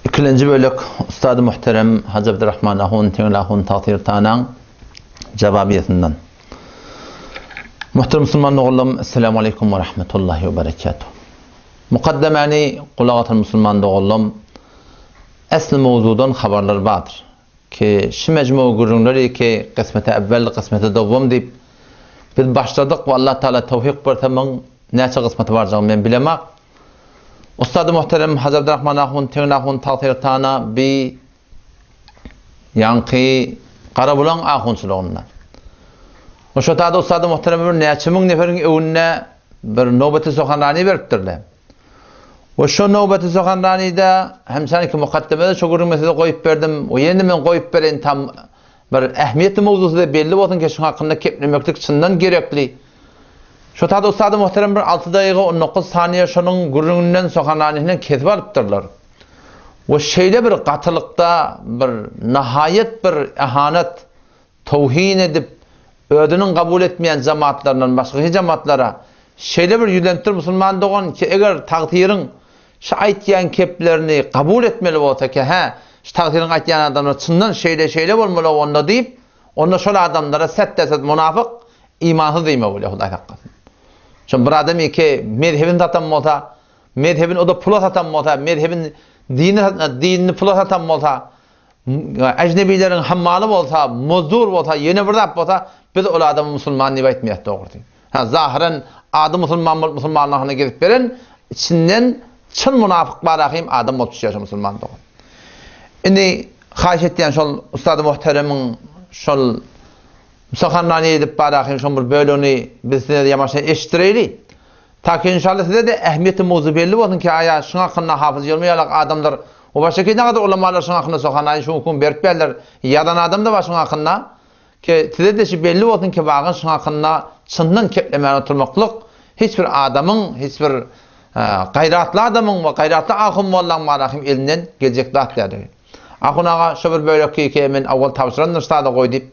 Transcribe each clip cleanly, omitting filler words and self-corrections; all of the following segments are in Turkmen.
Ikilenji bölek Ustady Muhterem Hajy Abdurrahman Ahun Teňli Ahun Tagsyr Tanaň Jawabiýesinden. Muhterem musulman doganlarym, Esselamu Aleýkum we Rahmetullahi we Berekatuh. Mukaddemäni gulak atan musulman doganlarym, esli mowzudan habarlar bardyr. Ki şu mejmu gürrüňleri ki kysmete evvel, kysmete dowam diýip biz başladyk we Allah Taala towfyk berse muň näçe kysmeti barjagyny men bilemak. Ustady muhterem Hajy Abdurrahman ahun Tegin ahun Tagsyr Tana bi ýaňky Garabulaň ahunçylygynda. O şo tada ustady muhterem bir näçe müň neferiň öňünde bir nowbeti sohanrani beripdirler. We şo nowbeti sohanranide hem sanki mukaddemede şo gürrüňi size goýup berdim. We ýene men goýup bereýin tam bir ähmiýetli mowzu size belli bolsun ki şuň hakynda keplemeklik çyndan gerekli. Şo tada ustady muhterem bir alty dagyga 19 saniýe şonuň gürrüňinden sohanranisinden kesip alypdyrlar. We şeýle bir gatylykda bir nahaýat bir ehanet towhin edip, özüniň kabul etmeýän jemaatlaryndan başga jamatlara şeýle bir ýüzlenipdir musulman dogan ki, eger tagsyryň şu aýtýan keplerini kabul etmeli bolsa ki, hä, şu tagsyryň aýtýan adamlary çyndan şeýle-şeýle bolmaly onda diýip, onda şol adamlara set-de-set munafyk, imansyz diýmek bolýar, Hudaý saklasyn. Şo bir adam ýeke mezhebini satan bolsa, mezhebini o-da pula satan bolsa, mezhebini dini dinini pula satan bolsa, Ejnebileriň hammaly bolsa, muzdur bolsa, ýene bir zat bolsa, biz ol adama musulman diýip aýtmaýarys dogrusy. Hä, zahyran ady musulman bolup musulmanlygyna gezip beren, içinden çyn munafyk bar ahym adam bolup düşýär şo musulman dogan. Indi haýyş etýän şol ustady muhteremiň şol Sohanrani edip bar ahym şoň bir bölegini biz size ýamaşa eşitdireýli. Ta ki inşallah size-de ähmiýeti mowzu belli bolsun ki aýa şuň hakynda hafyz ýolmy ýalak adamlar we başga ki nägadar ulamalar şuň hakynda sohanaýyn şu hukm berip berler ýazan adam-da bar şuň hakynda ki size-de şu belli bolsun ki wagan şuň hakynda çyndan keplemän oturmaklyk hiç bir adamyň hiç bir gaýratly adamyň we gaýratly ahun mollaň marahym elinden geljek zat däldir. Ahun aga şo bir bölek ki men awwal tabşyrandyr sada goý diýip,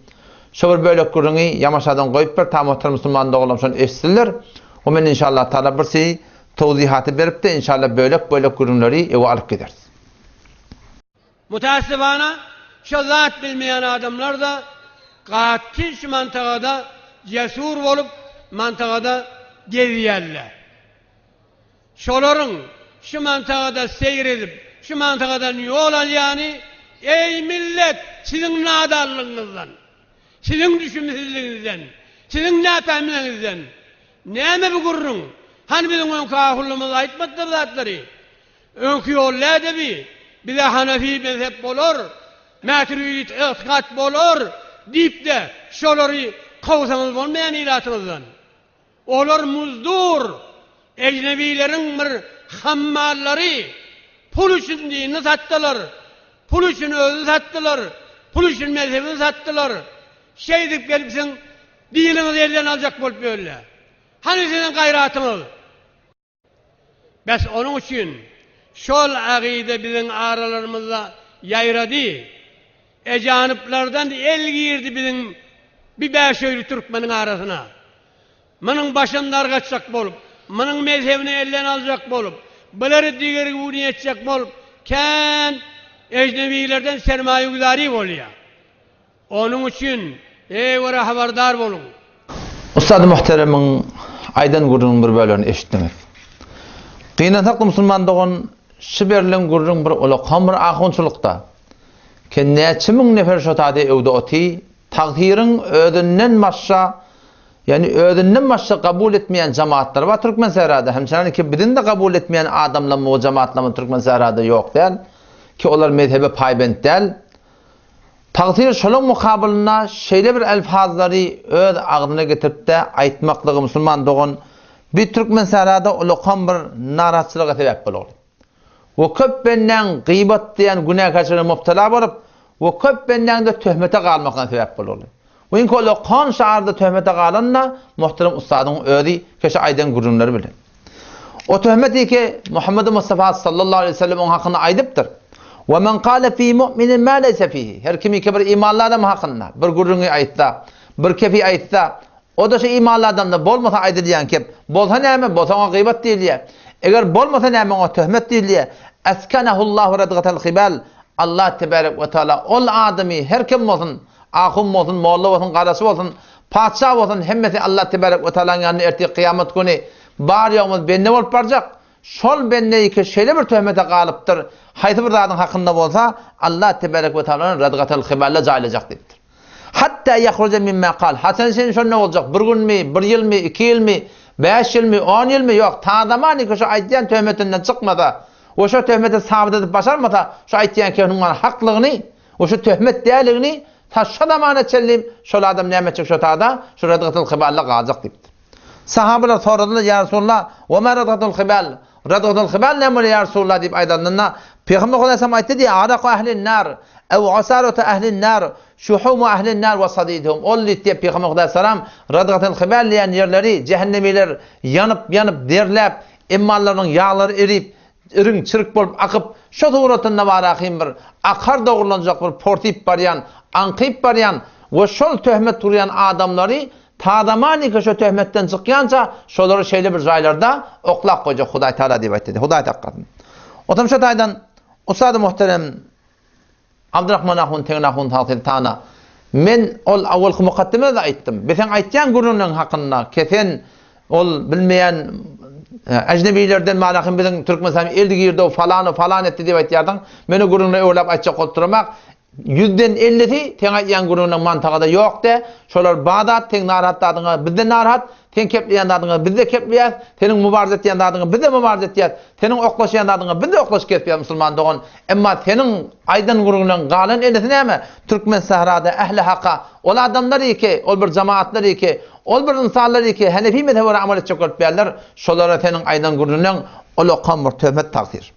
şo bir bölek gürrüňi ýamaşadan goýup ber ta muhterem musulman doganlarym şony eşitsinler we men inşallah taala bir si towzihaty beripde inşallah bölek bölek gürrüňleri öe alyp gideris. Mutassybana şo zat bilmeýän adamlar-da gaty şu mantagada cesur bolup mantagada gezýärler. Şolaryň şu mantagada seýr edip, şu mantagadan ýol alýany, eý millet, siziň nadanlygyňyzdan, siziň düşümsizligiňizden, siziň näpähimligiňizden. Näme bu gürrüň? Hany biziň öňki ahullymyz aýtmadylar bu zatlary? Öňki ýol näde bi? Bize hanafi mezhep bolar, mätüridi ygtykat bolar diýip-de, şolary kowsaňyz bolmaýan ilatyňyzdan. Olar muzdur, ejnebileriň bir hammallary, pul üçin dinini satdylar, pul üçin özüni satdylar, pul üçin mezhebini satdylar. Şeýdip gelip siziň diniňizi elden aljak bolup ýörler. Hany siziň gaýratyňyz? Bes onuň üçin şol agyda biziň aralarymyzda ýaýrady. Ejanyplardan el girdi biziň bi bäşöýli türkmeniň arasyna. Munuň başyny dargatjak bolup, munuň mezhebini elden aljak bolup, bulary digergüni etjek bolup kän ejnebilerden sermaýagüzary bolýar. Onuň üçin, eý görä habardar boluň! Ussady muhteremiň aýdan gürrüňiniň bir bölegini eşitdiňiz. Gynansakda musulman dogan şu berlen gürrüň bir ulakam bir ahunçylykda. Ke näçe müň nefer şo tady öwde oty, tagsyryň özünden başga ýagny özünden başga kabul etmeýän jamaatlar bar Türkmen sährada hemçenan ki biziň-de kabul etmeýän adamlarymyz we jamaatlarymyz Türkmen sährada ýok däl ki olar mezhebe paýbent däl. Tagsyr şolaň mukabylynda şeýle bir elfazlary öz agzyna getiripde aýtmaklygy musulman dogan bi Türkmensährada ulakan bir narahatçylyga sebäp bolagly. We köp bendäň gybat diýen günäkärçilige mubtala bolup we köp bendäňde töhmete galmaklygyna sebäp bolagly. We iňki ulakan şarda töhmete galan-da muhterem ussadyň özi keşe aýdan gürrüňleri bilen. O töhmet ki Muhammed Mustafa sallallahu aleyhi ve sellem oň hakynda aýdypdyr. Ve men kâle fî mu'minin mâ leyse fîhî. Her kim ki bir imanly adam hakynda bir gürrüňi aýtsa, bir kepi aýtsa, o da şu imanly adamda bolmasa aýdylýan kep, bolsa näme, bolsa oňa gybat diýilýär. Eger bolmasa näme oňa töhmet diýilýär. Eskenehullahu redgatel hibal, Allah tebarek we taala ol adamy her kim bolsun, ahun bolsun, molla bolsun, garaçy bolsun, patyşa bolsun, hemmesi Allah tebarek we taalanyň ýanynda ertir kyýamat güni bar-ýogumyz bende bolup barjak. Şol bendeýki şeýle bir töhmete galypdyr, haýsy bir zadyň hakynda bolsa, Allah tebarek we taala ony redgatel hiballa jaýlajak diýipdir. Hatda ýahruja mimma kal. Haçan sen şonda boljak? Bir günmi, bir ýylmy, iki ýylmy, bäş ýylmy, on ýylmy? Ýok, ta zamaniki şu aýdýan töhmetinden çykmasa we şo töhmeti sabyt edip başarmasa, şu aýtýan kefniň mana haklygyny we şu töhmet däligini ta şo zamana çenli şol adam näme etjek şo tada şu redgatul hiballa galjak diýipdir. Sahabalar soradylar, Ýa Resulallah, we ma redgatul hibal? Redgatul hibal näme bolýar, ýa Resulallah diýip aýdanlarynda, Pygamber Hudaý aýtdy diýýär, Araku ahlin nar, ew asaratu ahlin nar, şuhumu ahlin nar we sadiduhum. Ol diýdi diýip Pygamber Hudaý salam, Redgatul hibal diýen ýerleri jähennemiler ýanyp, ýanyp, derläp, emmallarynyň ýaglary erip, iriň çirik bolup akyp, şo suratynda barahym bir akar dogrulanjak bir porsyp barýan, aňkyp barýan we şol töhmet urýan adamlary Tazamanika şo töhmetden çykýança şolary şeýle bir jaýlarda oklap goýjak Hudaý Taala diýip aýtdy. Hudaý saklasyn. Otam şo taýdan ussady muhterem Abdurrahman ahun Tegin ahun tagsyr tana men ol awalky mukaddimede-de aýtdym. Bi seň aýtýan gürrüňleň hakynda kesen ol bilmeýän ejnebilerden malahym biziň Türkmenistana el girdi falany falan etdi diýip aýtýardyň. Men o gürrüňleri öwläp aýtjak bolup duramak. Ýüzden ellisi seň aýtýan gürrüňiň mantagada ýok de, şolar bar zat, seň narahat zadyňa bizde narahat, seň kepleýän zadyňa bizde kepleýäs, seniň mubarza etýän zadyňa bizde mubarza etýäs, seniň oklaşýan zadyňa bizde oklaşyp kesýäs musulman dogan, emma seniň aýdan gürrüňleň galan ellisi näme? Türkmen sährada ähli haka ol adamlar ýeke, ol bir jamaatlar ýeke, ol bir ynsanlar ýeke henefi mezhebe görä amal etjek bolup ýärler, şolara seniň aýdan gürrüňleň ol okan bir töhmet tagsyr.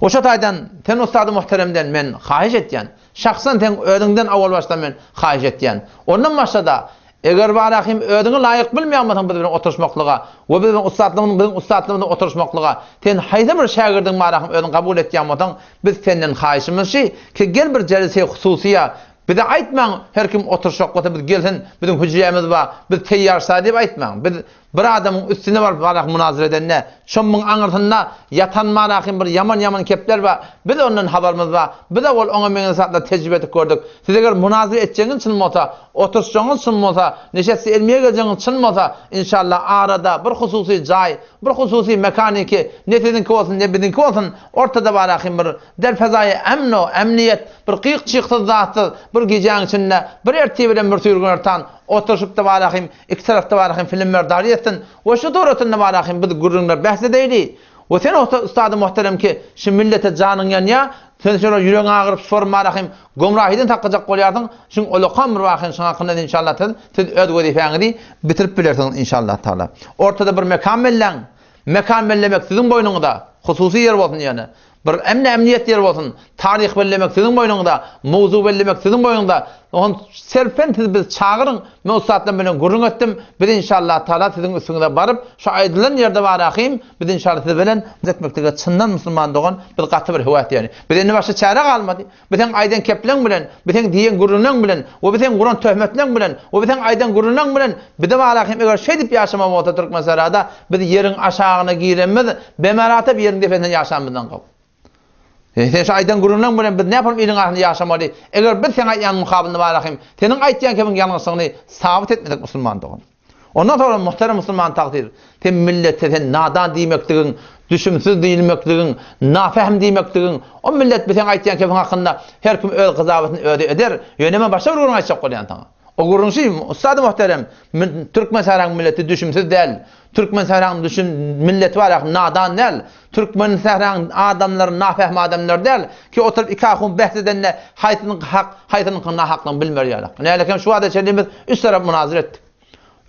Oşa taýdan sen ussady muhteremden men haýyş etýän. Şahsan seň özüňden owal başda men haýyş etýän. Ondan başga-da, eger barahym özüňi laýyk bilmeýän bolsaň biz bilen oturyşmaklyga we biz bilen ussatlygymyzyň biziň ussatlygymyzda oturyşmaklyga, sen haýsy bir şägirdiň barahym özüň kabul etýän bolsaň, biz senden haýyşymyz şi, ki gel bir jelseýi hususyýa, bize aýtmaň her kim oturyşjak bolsa biz gelsin biziň hüjrämiz bar, biz teýýarsa diýip aýtmaň. Biz Bir adamyň üstüne baryp Barah munazara edende, çommuň aňyrsynda ýatan Marahyň bir ýaman-ýaman kepler bar, biz ondan habarymyz bar, biz owal oňa meňzeş zatlar tejribe edip gördük. Siz eger munazara etjegiňiz çyn bolsa, oturyşjagyňyz çyn bolsa, neşesti elmiýe geljegiňiz çyn bolsa, inşallah arada bir hususy jaý, bir hususy mekaniki, ne siziňki bolsun, ne biziňki bolsun, ortada Barahyň bir der fezaýy emn-u, emniýet, bir gyk-çyksyz zatsyz bir gijäň içinde, bir ertir bilen bir süýrgün-ertan oturyşyp-da Barahym Iki tarapda bar hem filmberdary etsin we şu suratynda bar hem biz gürrüňler bähs edeýli. We sen ustady muhterem ki şu millete janyň ýanýa, sen şolar ýüregiň agyryp şu forum bar hem gomrahydan saklajak bolýarsyň, şuň olakan bir bar hem şuň hakynda inşallah siz siz öz wezipäňizi bitirip bilersiňiz inşallah taala. Ortada bir mekan belläň. Mekan bellemek siziň boýnuňyza, hususy ýer bolsun ýöne. Bir emni emniýet ýeri bolsun, taryh bellemek siziň boýnuňyzda, mowzuk bellemek siziň boýnuňyzda. Oňa serpen siz bizi çagyryň, men ussatlar bilen gürrüň etdim, biz inşallah taala siziň üstüňize baryp, şu aýdylan ýerde barahym, biz inşallah siz bilen etmeklige çyndan musulman dogan, biz gaty bir höwes ýöne. Biz indi başga çäre galmady. Bu seň aýdan kepleň bilen, bu seň diýen gürrüňleň bilen we bu seň guran töhmetleň bilen we bu seň aýdan gürrüňleň bilen bize barahym eger şeýdip ýaşama bolsa Türkmensährada biz ýeriň aşagyna girenmiz bemeratep ýeriň depesinde ýaşanymyzdan gowy. E, sen şu aýdan gürrüňleň bilen biz näpalym iliň arasynda ýaşamaly? Eger biz seň aýtýan mukabylynda barahym seniň aýtýan kebiň ýalňyşlygyny sabyt etmesek musulman dogan. Ondan soňra muhterem musulman tagsyr, sen millete sen nadan diýmekligiň, düşümsiz diýilmekligiň, nafähm diýmekligiň, o millet bi seň aýtýan kefiň hakynda her kim öz gyzabatyny özi eder, ýöne men başga bir gürrüň aýtjak bolýan saňa. O gürrüň şi, ussady muhterem, türkmen sähraň milleti düşümsiz däl, türkmen sähraň düşüm milleti bar ýa nadan däl, türkmen sähraň adamlary nafähm adamlar däl, ki oturyp iki ahun bähs edende haýsynyňky hak, haýsynyňky nahaklygyny bilmer ýaly. Nälekem şu wagta çenli biz üç tarap munazara etdik.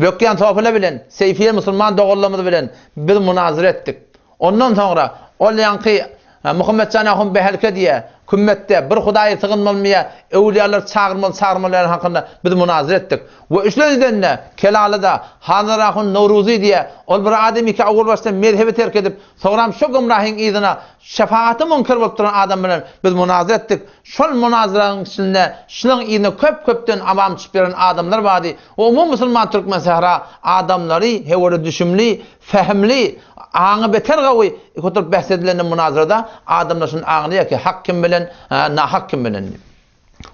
Bökýän sofylar bilen, Seýfiýe musulman doganlarymyz bilen biz munazara etdik. Ondan soňra ol ýaňky Muhammetjan ahun Behelke diýýär, kümmetde bir Hudaýa sygynmalymy ýa öwlüýalary çagyrmaly çagyrmaly däl hakynda biz munazara etdik. We üçlenjiden-de Kelalyda Hazar ahun Nowruzy diýýär, ol bir adamyka owal başda mezhebi terk edip, soňram şo gümrahyň yzyna şefagata müňkür bolup duran adam bilen biz munazara etdik. Şol munazaranyň içinde şulaň yzyna köp-köpden awam çykyp ýören adamlar bardy. Umumy musulman türkmen sähra adamlary heweli düşümli, fehimli. Aňy beter gawy oturyp bäs edilende munazarada adamlar şuny aňlaýar ki, hak kim bilen, nahak kim bilen diýip.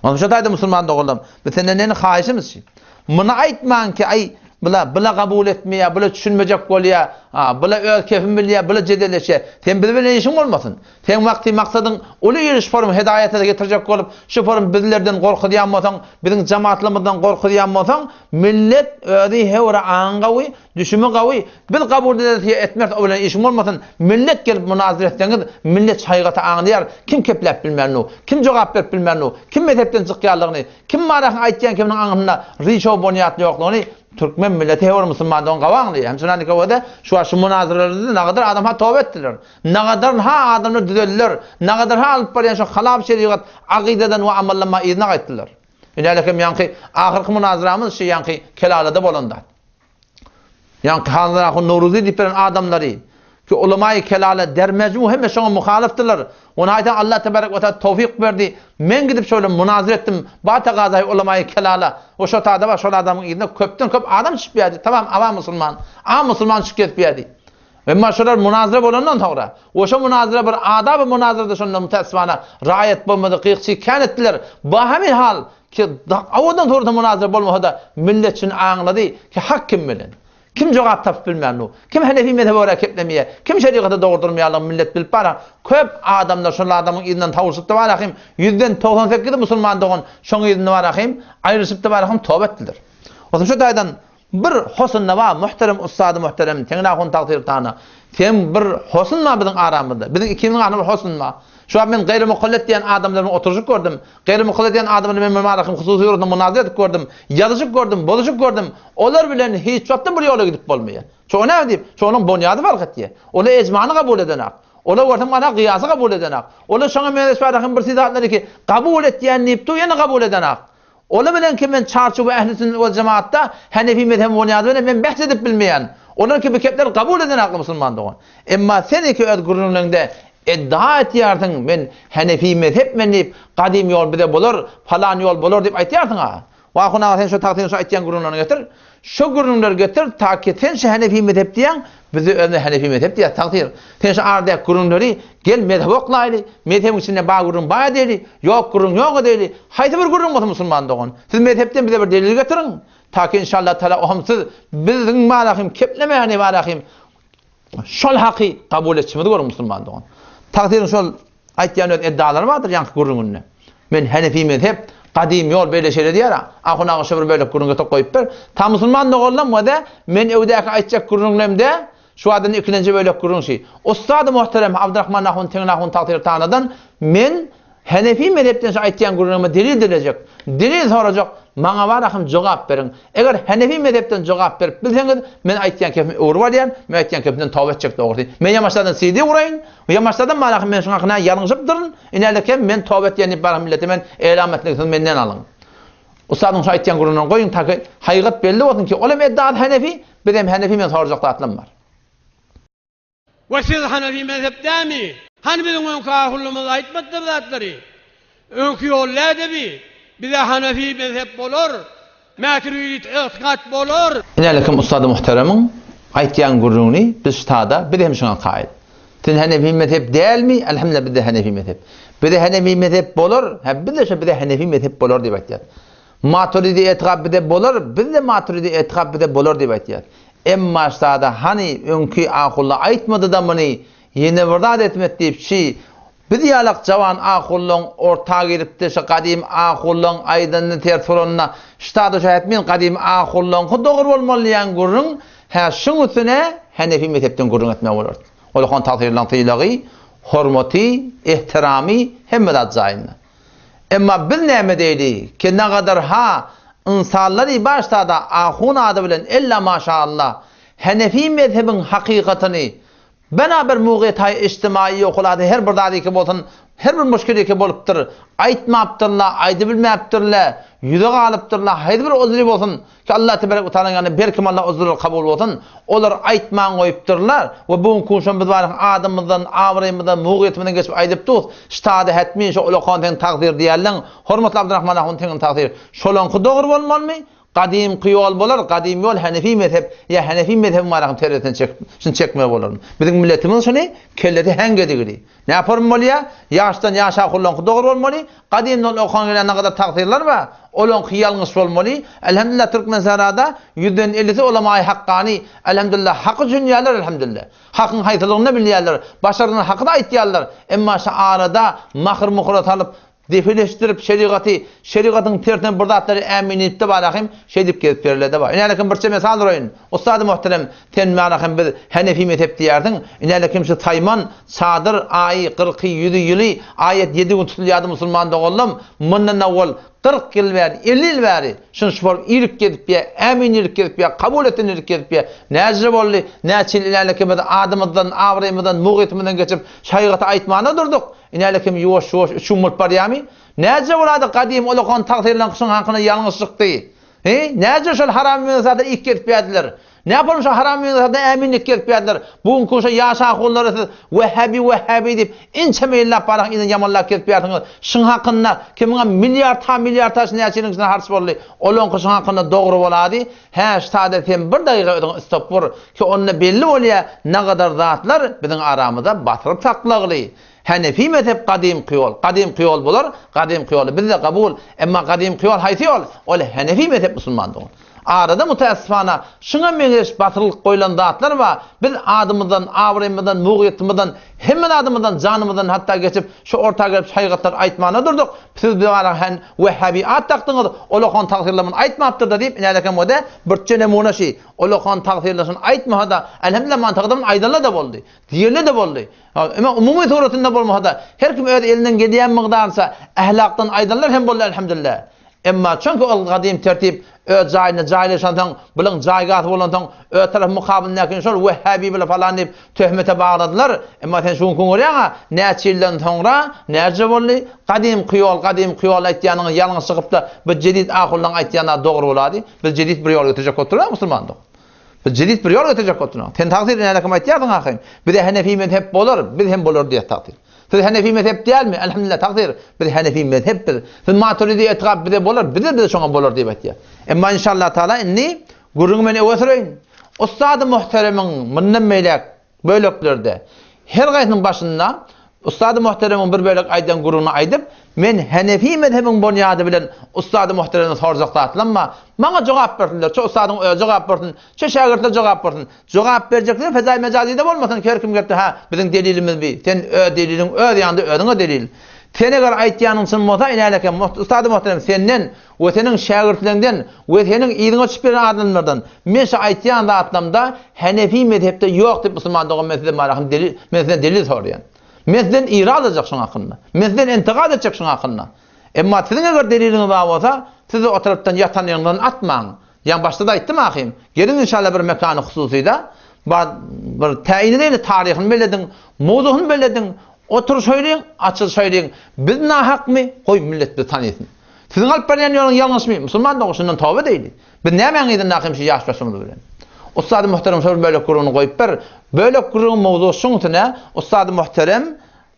Onsoň şo taýda musulman doganlarym, biz senden indi haýyşymyz şi. Muny aýtmaň ki, aý, bula, bula kabul etmeýär, bula düşünmejek bolýar, a, bula öz kefini bilýär, bula jedelleşýär. Sen biz bilen işiň bolmasyn. Seň wagty maksadyň uly ýöriş forum hedaýata getirjek bolup, şu forum bizlerden gorkuzýan bolsaň, biziň jamaatlarymyzdan gorkuzýan bolsaň, millet özi hewra aňy gawy, Düşümi gawy, biz kabul ederis ýa etmeris o bilen işiň bolmasyn, millet gelip munazara etseňiz, millet şaýgaty aňlaýar, kim kepläp bilmännu, kim jogap berip bilmännu, kim mezhepden çykýanlygyny, kim marahyň aýtýan keminiň aňynda rişow bonýatly ýoklugyny türkmen milleti her bir musulman dogan gawy aňlaýar. Hem şondan nikawa-da şu wagt şu munazaralarda nagadar adam ha toba etdiler. Nagadar ha adamlar düzeldiler. Nagadar ha alyp barýan şu halap şerigat agydadan we amaldan ma yzyna gaýtdylar. Ünälik hem ýaňky ahyrky munazaramyz şu ýaňky Kelalada bolan zat. Ýaňky Hazar ahun Nowruzy diýip beren adamlary, ki ulamaýy kelale dermejmu hemme şoňa muhalyfdylar. Ony aýdan Allah tebarek we taala towfyk berdi. Men gidip şo bilen munazara etdim. Ba tagazaýy ulamaýy kelala. We şo tada bar şol adamyň yzyna köpden köp adam çykyp ýärdi. Tamam awam musulman. Am musulman çykyp gezip ýärdi. Emma şolar munazara bolandan soňra, we şo munazara bir adaby munazarada şonda mütäessifana raýat bolmady, gyýkçy kän etdiler. Ba hemi hal Ki owadan surata munazara bolmasa-da, millet şuny aňlady ki, hak kim bilen? Kim jogap tapyp bilmän dur? Kim Hanefi mezhebe görä keplemeýär? Kim şerigata dogry durmaýanlygyny millet bilip bar. Köp adamlar şol adamyň yzyndan tawuşypdy bar ahym, ýüzden 98-i musulman dogan şoň yzynda bar ahym, aýrylyşypdy bar ahym, toba etdiler. Otam şu taýdan Bir hosn nawa muhterem ussady muhterem Teňňe ahun tagsyr tana. Sen bir hosn bar biziň aramyzda. Biziň ikimiziň arasynda bir hosn bar. Şu wagt men gaýry mukallet diýen adamlar bilen oturyşyp gördüm. Gaýry mukallet diýen adamlar bilen men marakyň hususy ýurtunda munazara edip gördüm. Ýazyşyp gördüm, bozuşyp gördüm. Olar bilen hiç wagtda bir ýola gidip bolmaýar. Şo näme diýip, şonuň bonýady fark etýär. Olar ejmany kabul edenak. Olar görseň mana gyýasy kabul edenak. Olar şoňa meňzeş barahym bir zatlary ki kabul etýän diýip dur ýene kabul edenak. Olar bilen ki men çarçuwa ähli sünnet wal jemaatda Hanefi mezhebi bonýady bilen men bähs edip bilmeýän. Olar ki bu kepler kabul eden akly musulman dogan. Emma sen iki öz gürrüňleňde iddia etýärsiň men Hanefi mezhep men diýip gadym ýol bize bolar palan ýol bolar diýip aýtýarsyň a. Wahun aga sen şo tagsyny şo aýtýan gürrüňlerini getir. Şo gürrüňleri getir ta ki sen şu Hanefi mezhep diýýäň bizde özüne Hanefi mezhep diýýäs tagsyr. Sen şu aradaky gürrüňleri gel mezhebe oklaýly, mezhebiň içinde bar gürrüň bar diýeli, ýok gürrüň ýok diýeli. Haýsy bir gürrüň bolsa musulman dogan. Siz mezhepden bize bir delil getiriň. Ta ki inşallah taala oham siz biziň barahym keplemäni barahym şol haky kabul etişimizi görüň musulman dogan. Tagsyryň şol Aýtýan öz eddalary bardyr ýaňky gürrüňinde. Men Hanefi mezhep, gadym ýol beýle şeýle diýer-a. Ahun aga şo bir bölek gürrüň getirip goýup ber. Ta musulman doganlam we-de men öwdäki aýtjak gürrüňlemde şu adyny ikilenji bölek gürrüň şi. Ussady muhterem Abdyrahman ahun Teňňe ahun tagsyr tanadan men Hanefi mezhepden şu aýtýan gürrüňime delil dilejek. Delil sorajak, maňa bar ahym jogap beriň. Eger Hanefi mezhepden jogap berip bilseňiz, men aýtýan kepimi öwrüp alýan, men aýtýan kepimden toba etjek dogrusy. Men ýamaşlardan CD guraýyn, Ýamaşsadam barahym men şuň hakyna ýalňyşypdyryn, inälekem men toba etýän diýip barahym millete men elam etmek siz menden alyň. Ussadyň şu aýtýan gürrüňlerini goýuň taky haýygat belli bolsun ki ol hem eddaat Hanefi, biz hem Hanefi men sorajak zatlam bar. We siz Hanefi mezhep dämi? Hany biziň öňki ahullymyz aýtmadyda bu zatlary? Öňki ýol nädebi? Bize Hanefi mezhep bolar. Mäturidit ygtykat bolar. Inälekim ussady muhteremiň aýtýan gürrüňini biz ştada biz hem şuňa kaýyl. Sen Hanefi mezhep dälmi? Elhamdülillah bizde Hanefi mezhep. Bize Hanefi mezhep bolar, hä bizde şo bize Hanefi mezhep bolar diýip aýtýar. Maturidi etikat bize bolar, bizde Maturidi etikat bize bolar diýip aýtýar. Emma ştada hany öňki ahulla aýtmadyda muny ýene bir zat etmet diýip şi Biz ýalak jawan ahullaň orta giripdi, şo gadym ahullaň aýdanyny ters uranda, ştada şo hetmen gadym ahullaňky dogry bolmaly diýen gürrüň, hä şuň üstüne Hanefi mezhepden gürrüň etmek bolardy. Olakan tagsyrylaň sylagy, hormaty, ehtiramy hemme zat jaýynda. Emma biz näme diýeli, ki nagadar ha ynsanlary başda-da ahun ady bilen ella maşaallah Hanefi mezhebiň hakykatyny Bena bir mugytaý ijtimaýy ýokulady her bir zat iki bolsun, her bir muşkil iki bolupdyr. Aýtmapdyrla, aýdybilmäpdirle, ýüze galypdyrla, haýsy bir uzry bolsun, ki Allah tebarek we taalaň ýanynda berkim Allah uzurlary kabul bolsun, olar aýtman goýupdyrlar we bu günki gün şony biz baryň adymyzdan, abraýymyzdan, mugyýetymyzdan geçip aýdyp dus, ştada hetmin şo ulakan seň tagsyr diýerleň, hormatly Abdyrahman ahun seňem tagsyr, şolaňky dogry bolmalymy? Gadymky ýol bolar, gadymy ýol Hanefi mezhep, ýa Hanefi mezhebiň barakyny terezisine çekip, şuny çekmeli bolar. Biziň milletimiz şuny kellesi häňgedigili. Näporm bolýa? Ýaşdan ýaşa hullaňky dogry bolmaly, gadymdan okan gelen nagadar tagsyr-lar bar, olaňky ýalňyş bolmaly. Elhamdülillah Türkmensährada ýüzden ellisi ulamaýy hakkany, elhamdülillah haky düşünýärler elhamdülillah. Hakyň haýsylygyny bilýärler, başardygyny haky-da aýtýarlar. Emma şu arada mahyr-muhyra salyp, Depeleşdirip şerigaty, şerigatyň tersine bir zatlary äminipde barahym, şeýdip gezip ýörlerde bar. Inälekim birçe mesal uraýyn. Ussady muhterem, sen barahym biz Hanefi mezhep diýýärsiň. Inälekim şu saýman, çadyr, aýy, kyrky, ýüzi, ýyly, aýat ýedi gün tutulýardy musulman doganlam, mundan owal 40 ýyl bäri, 50 ýyl bäri şuny şu bolup irik gezip ýa, ämin irik gezip ýa, kabul etsin irik gezip ýa. Näjre boldy, näçe ýyl inälekim biz adymyzdan, abraýymyzdan, mugytymyzdan geçip şaýgaty aýtmana durduk. Inäle kim ýuwaş-ýuwaş üçin bolup barýamy? Näce bolady gadym ulakan tagsyrylan gyşyň hakyna ýalňyş çykdy? He? Näce şol haram münasada ik gezip ýärdiler? Näpolum şo haram münasada äminlik gezip ýärdiler? Bu günki şo ýaş ahunlary siz wehhabi wehhabi diýip inçeme ýyllap barak yzyny ýamanlap gezip ýärsiňiz. Şyň hakynda kimiňem milliard ha milliard ha näçe ýylyň içinde harç boldy. Olaňky şyň hakynda dogry bolady. Hä ştada sen bir dagyga özüňi stop bur ki onda belli bolýa nagadar zatlar biziň aramyzda basyryp saklagly. Hanefi mezhep gadymky ýol, gadymky ýol bolar, gadymky ýoly bizde gabul, emma gadymky ýol haýsy ýol? Ol Hanefi mezhep musulmandygy. Arada mutaessifana şuňa meňzeş basyrylyp goýlan zatlar bar, biz adymyzdan, abraýymyzdan, mugyýetymyzdan, hemme zadymyzdan, janymyzdan hatda geçip şu orta gelip şaýgatlar aýtmana durduk, siz bize gara hen wehhabi at dakdyňyz, olakan tagsyrlamyny aýtmapdyrda diýip inälekem wede birçe nemuna şi, olakan tagsyrlaşyny aýtmahada, elhamdülillah mantykda aýdanlar-da boldy, diýenler-de boldy. Emma umumy suratynda bolmasa-da, her kim öz elinden gelýän mygdarynça ahlakdan aýdanlar hem boldy elhamdülillah. Emma çünki ol gadym tertip öz jaýynda jaýlaşansoň, bulyň jaýgasy bolansoň, öz tarapy mukabylyndäkini şol wehhabi bile falan diýip töhmete bagladylar. Emma sen şu günki görýäň-ä, näçe ýyldan soňra näce boldy? Gadymky ýol, gadymky ýol aýtýanyňyz ýalňyş çykypda, bu jedid ahullaň aýtýany dogry bolady. Biz jedid bir ýol getirjek bolup durýas musulmandyk. Biz jedid bir ýol getirjek bolup durýas. Sen tagsyr nälekim aýtýarsyň ahyryn. Bize henefi mezhep bolar, biz hem bolar diýýäs tagsyr. Siz henefi mezhep dälmi? Elhamdülillah tagsyr. Biz henefi mezhep biz. Siz maturidi etikap bize bolar, bize bize şoňa bolar diýip aýtýar. Emma inşallah taala indi gürrüňi men öwe süreýin. Ussady muhteremiň mundan beýläk böleklerde her gaýsynyň başynda Ussady muhteremiň bir bölek aýdan gürrüňini aýdyp, men henefi mezhebiň bonýady bilen ussady muhteremden sorjak zatlamma, maňa jogap bersinler, ço ussadyň özi jogap bersin, ço şägirtler jogap bersin. Jogap berjekler fezaý mejazyda bolmasyn, her kim gelip-de, hä, biziň delilimiz bi, sen öz deliliň öz ýanynda özüňe delil. Sen eger aýtýanyň çyn bolsa, inäleke, ussady muhterem, senden we seniň şägirtleňden we seniň yzyňa düşüp gelen adamlardan men şu aýtýan zatlamda Hanefi mezhepde ýok diýip musulman dogan men sizden barahym delil, men sizden delil soraýan. Men sizden irad aljak şuň hakynda. Men sizden intikad etjek şuň hakynda. Emma siziň eger deliliňiz bar bolsa, siz o tarapdan ýatan ýeriňizden atmaň. Ýaňy başda-da aýtdym ahym. Geliň inşallah bir mekany hususyda bar bir täýin edeýli taryhyny bellediň, mowzugyny bellediň, oturyşaýlyň, açylyşaýlyň. Biz nahakmy? Goý millet bizi tanysyn. Siziň alyp barýan ýoluňyz ýalňyşmy? Musulman dogan şundan toba edeýli. Biz nämäň yzyndaky şu ýaş başymyz bilen? Ussady muhterem şol bölek gürrüňini goýup ber. Bölek gürrüňiň mowzugy şuň üstüne ussady muhterem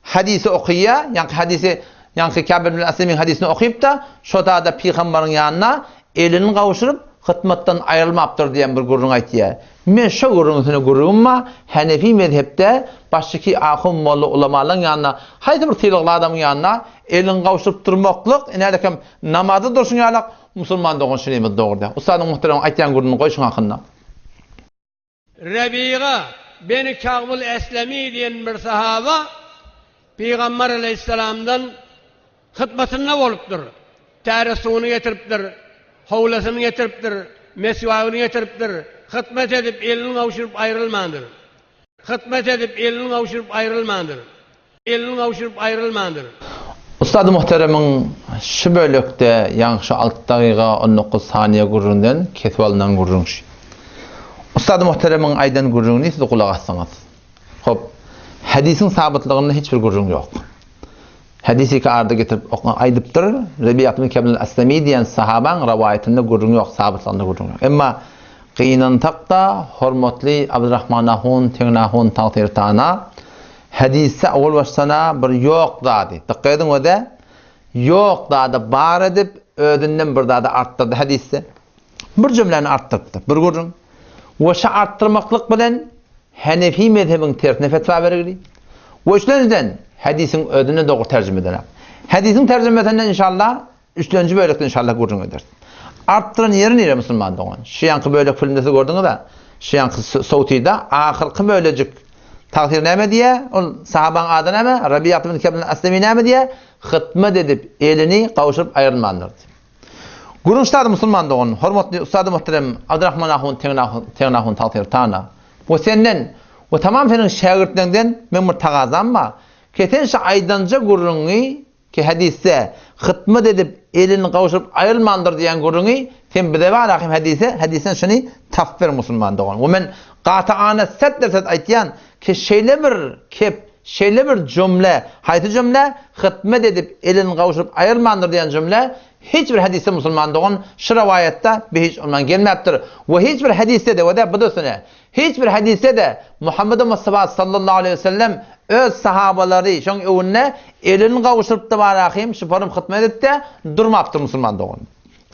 hadysy okyýa, ýaňky hadysy, ýaňky Kâb ibn Aslemiň hadysyny okyp-da, şo zada pygambaryň ýanyna elini gowşuryp, hytmatdan aýrylmapdyr diýen bir gürrüň aýtýar. Men şo gürrüňiň üstüne gürrüňim bar, Hanefi mezhepde başyky ahun molla ulamalaryň ýanyna, haýsy bir sylagly adamyň ýanyna elini gowşuryp durmaklyk, inälekem namazda durşuň ýalak, musulman dogan şunymy dogry däl. Ussadyň muhterem aýtýan gürrüňini goý şuň hakynda. Rebiga beni Kagbul Eslemi diýen bir sahaba Pygamber aleýhissalamdan hytmatynda bolupdyr. Täre suwuny getiripdir, howlasyny getiripdir, meswagyny getiripdir, hytmat edip elini gowşuryp aýrylmandyr. Hytmat edip elini gowşuryp aýrylmandyr. Elini gowşuryp aýrylmandyr. Ussady muhteremiň şu bölekde ýaňky şu alty dagyga 19 saniýe gürrüňden kesip alnan gürrüň şu. Ussady muhteremiň aýdan gürrüňini siz gulak asdyňyz. Hop, hadisiň sabytlygynda hiç bir gürrüň ýok. Hadisi iki arada getirip aýdypdyr. Rebiýat ibn Kebl al-Aslami diýen sahabaň rowaýatynda gürrüň ýok, sabytlygynda gürrüň ýok. Emma gynansak-da, hormatly Abdurrahman ahun, Tegin ahun tagsyr tana hadisde owal başdan-a bir ýok zady, dykgat ediň öde, ýok zady bar edip, özünden bir zady artdyrdy hadisde. Bir jümläni artdyrypdyr. Bir gürrüň. We şa artdyrmaklyk bilen Henefi mezhebiň tersine fetwa bergili. We üçlenjiden hadisiň özüne dogry terjime edenak. Hadisiň terjimesinden inşallah üçlenji bölekde inşallah gürrüň ederis. Artdyran ýeri nire musulman dogan? Şu ýanky bölek filmde siz gördüňiz-ä. Şu ýanky sowtyda ahyrky bölejik tagsyr näme diýýär? Ol sahabaň ady näme? Rabiýat ibn Kebl Aslemi näme diýýär? Hytmat edip elini gawşuryp aýrylmandyr diýip. Gürrüň ştady musulman dogan, hormatly ustady muhterem Abdyrahman ahun Tegin ahun tagsyr tana. We senden we tamam seniň şägirtleriňden meň bir tagazam bar. Ke sen şu aýdanja gürrüňi ki hadisde hytmat edip elini gawşuryp aýrylmandyr diýen gürrüňi sen bize bar ahim hadise hadisden şuny tapyp ber musulman dogan. We men gaty ana set derset aýtýan ki şeýle bir kep şeýle bir jümle haýsy jümle hytmat edip elini gawşuryp aýrylmandyr diýen jümle hiç bir hadisde musulman dogan şu rowaýatda bir hiç ondan gelmäpdir we hiç bir hadisde-de we de bu da üstüne Hiç bir hadysda-da Muhammedi Mustafa sallallahu aleýhi we sellem öz sahabalary şoň öňünde elini gowşurypdy barahym şuparym hytmat edipdi durmapdyr musulman dogan.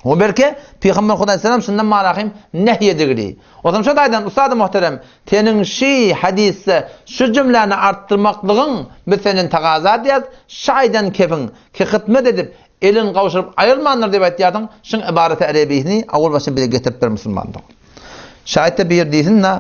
O belki Pygamber Hudaý selam şundan barahym nehy edigili. Ozam şo taýdan ustady muhterem seniň şi hadysda şu jümläni artdyrmaklygyň biz senden tagaza edýäs şu aýdan kefiň ki hytmat edip elini gowşuryp aýyrmandyr diýip aýtýarsyň şuň ybareti erebisini awal başda bize getirip ber musulman dogan. Şaýatda bir diýsin-de,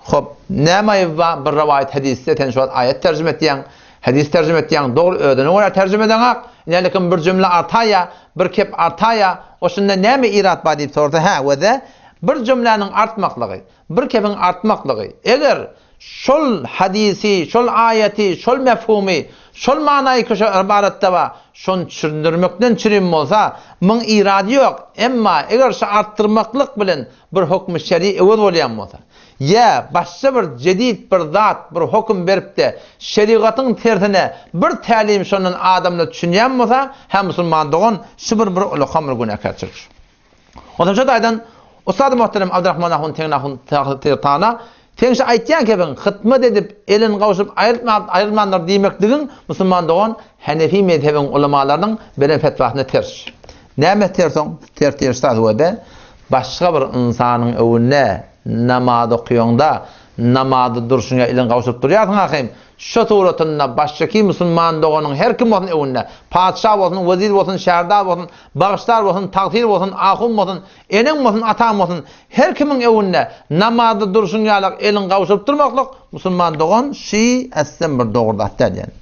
hop, näme aýyby bar, bir rowaýat hadysda sen şu wagt aýat terjime etýäň, hadys terjime etýäň, dogry özüne görä terjime edeňak, ine lekin bir jümle artaýa, bir kep artaýa, o şunda näme irat bar diýip sorsa, hä, weze, bir jümläniň artmaklygy, bir kepiň artmaklygy, eger Şol hadysy, şol aýaty, şol mefhumy, şol manaýy ki şo ybaratda bar, şony çüründirmekden çürim bolsa, muň irady ýok. Emma eger şo artdyrmaklyk bilen bir hukmy şer'i öwez bolýan bolsa, ýa başga bir jedid bir zat, bir hukm berip-de, şerigatyň tersine bir tälim şondan adamlar düşünýän bolsa, hä musulman dogan, şu bir bir ulakam bir günäkärçilik şu. Onsoň şo taýdan ussady muhterem Abdyrahman ahun Tegin ahun Tana seň şu aýtýan kebiň hytmat edip elini gawşuryp aýrylman aýrylmandyr diýmekligiň musulman dogan Hanefi mezhebiň ulamalarynyň beren fetwasyna ters. Näme ters oň? Ters diýen şu wede başga bir ynsanyň öwünde namaz okaýaňda namazda durşuňa elini gawşuryp durýarsyň ahym Şo suratynda başdaky musulman doganyň her kim bolsun öňünde, patyşa bolsun, wezir bolsun, şärdar bolsun, bagyşdar bolsun, tagsyr bolsun, ahun bolsun, eneň bolsun, ataň bolsun, her kimiň öňünde namazda durşuň ýalak eliňi gawşuryp durmaklyk musulman dogan şi eslem bir dogry zat däl ýani.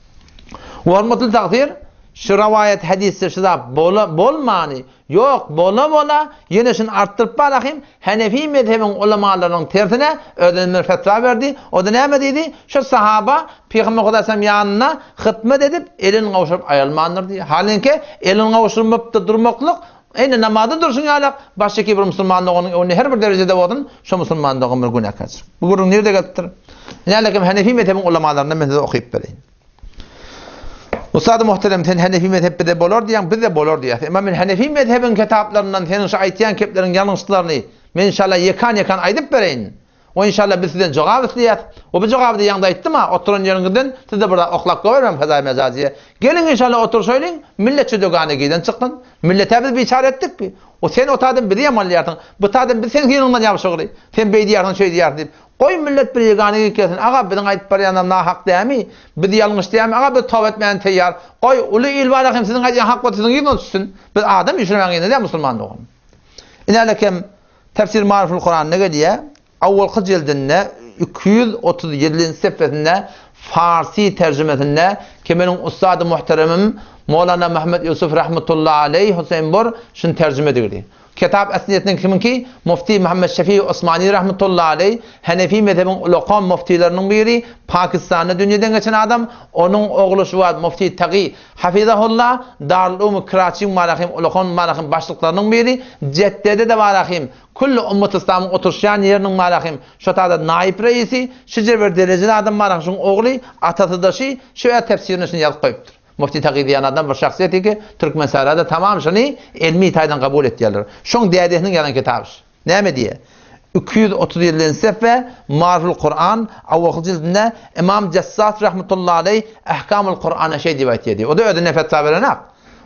Hormatly tagsyr, şu rawaýat hadysda şu zat bola bolmany Ýok, bola-bola, ýene şuny artdyryp bar ahym, Henefi mezhebiň ulamalarynyň tersine özüne bir fetwa berdi. O-da näme diýdi? Şu sahaba Pygamber Hudaý salam ýanynda hytmat edip, elini gowşuryp aýrylmandyr diýdi. Halinki, elini gowşurmapda durmaklyk, ine namazda durşuň ýalak, başdaki bir musulman doganyň öňünde her bir derejede bolsun, şo musulman dogan bir günäkärçilik. Bu gürrüň nirede gelipdir? Ine, lekin Henefi mezhebiň ulamalaryndan men size okyp bereýin. Ustady muhterem sen Hanefi mezhep bize bolar diýýäň, bizde bolar diýýäs. Emma men Hanefi mezhebiň kitaplaryndan seniň şu aýtýan kepleriň ýalňyşlyklaryny men inşallah ýekan-ýekan aýdyp bereýin. We inşallah biz sizden jogap isleýäs. We bu jogaby da ýaňda aýtdym-a, oturan ýeriňizden siz-de bir zat oklap goýbermäň fezaýy mejaziýe. Geliň inşallah oturyşaýlyň, millet şu dögana giden çyksyn. Millete biz biçäre etdikmi? O sen o taýdan bizi ýamanlaýarsyň, bu taýdan biz seň synyňdan ýabşygly. Sen beý diýýärsiň, şeý diýýärsiň diýip. Goý millet bir ýegana gelip gelsin. Aga biziň aýdyp barýanlarymyz nahak dämi? Biz ýalňyş dämi? Aga biz toba etmäne teýýar. Goý uly il bar hem siziň aýdýan hak bolsa siziň ýüzüňiz düşsün. Biz adam üýşürmäň ýerinde däl musulman dogan. Inälekem Tefsir Mariful Kuranda gelýär. Awalky jildinde 237-nji sefesinde farsi terjimesinde ki meniň ussady muhteremim Molana Muhammed Ýusuf rahmetullahi aleýh Huseýn bor şuny terjime edigdi. Kitap äsliýetiniň kimiňki? Mufti Muhammet Şefi Osmani rahmetullahi aleý, Hanefi mezhebiň ulakan muftileriniň biri, Pakistanda dünýeden geçen adam, onuň ogly şu wagt Mufti Tagi hafizahullah, Darul-Ulum Kiraçiň barahym ulakan barahym başlyklarynyň biri, Jeddede-de barahym, külli ummat yslamyň oturyşýan ýeriniň barahym şo taýda naýyp reisi, şije bir derejeli adam barahym şuň ogly, atasy-da şi, şu öz tefsirinde şuny ýazyp goýupdyr. Mufti Taky diýen adam bir şahsyýet ki, Türkmensährada tamam şuny elmi taýdan kabul etýärler. Şoň dädesiniň ýazan kitaby şu. Näme diýýär? 237-nji sefhe Mariful Kuran awalky jildinde Imam Jassas rahmetullahi aleý Ahkamul Kurana şeý diýip aýtýar diýýär. O-da özüne fetwa berenak.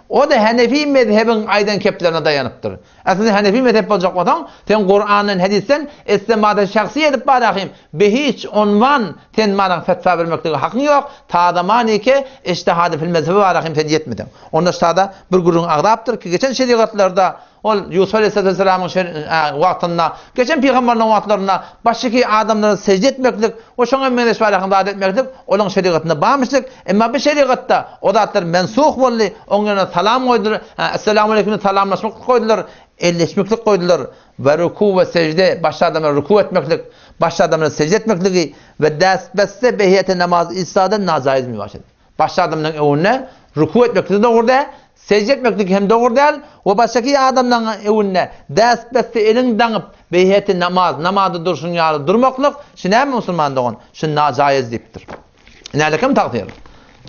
O-da Henefi mezhebiň aýdan keplerine daýanypdyr. Aslynda Henefi mezhep boljak bolsaň, sen Kurandan, hedisden istinbady şahsy edip barahym, bihiç unwan sen manaň fetwa bermeklige hakyň ýok, ta zamanike ijtihady fil mezhebi barahym sen ýetmediň. Onda ştada bir gürrüň agzapdyr ki, geçen şerigatlarda ol Ýusup aleyhissalamyň wagtynda, geçen pygamberleriň wagtlarynda başyky adamlara sejde etmeklik we şoňa meňzeş barahym zat etmeklik olaň şerigatynda barmyşdyk. Emma bu şerigatda o zatlar mensuh boldy, oň ýerine salam goýdular, Esselamu aleýkum diýip salamlaşmaklyk goýdular, elleşmeklik goýdular we ruku we sejde, başga adamlara ruku etmeklik, başga adamlara sejde etmekligi we dästbeste behiýete namaz istaden najaýyz mübaşir. Başga adamlaryň öňünde ruku etmeklik dogry däl, sejde etmeklik hem dogry däl we başgaky adamlaryň öňünde dästbeste eliň daňyp behiýete namaz, namazda durşuň ýaly durmaklyk, şu näme musulman dogan, şu najaýyz diýipdir. Inälekem tagsyr.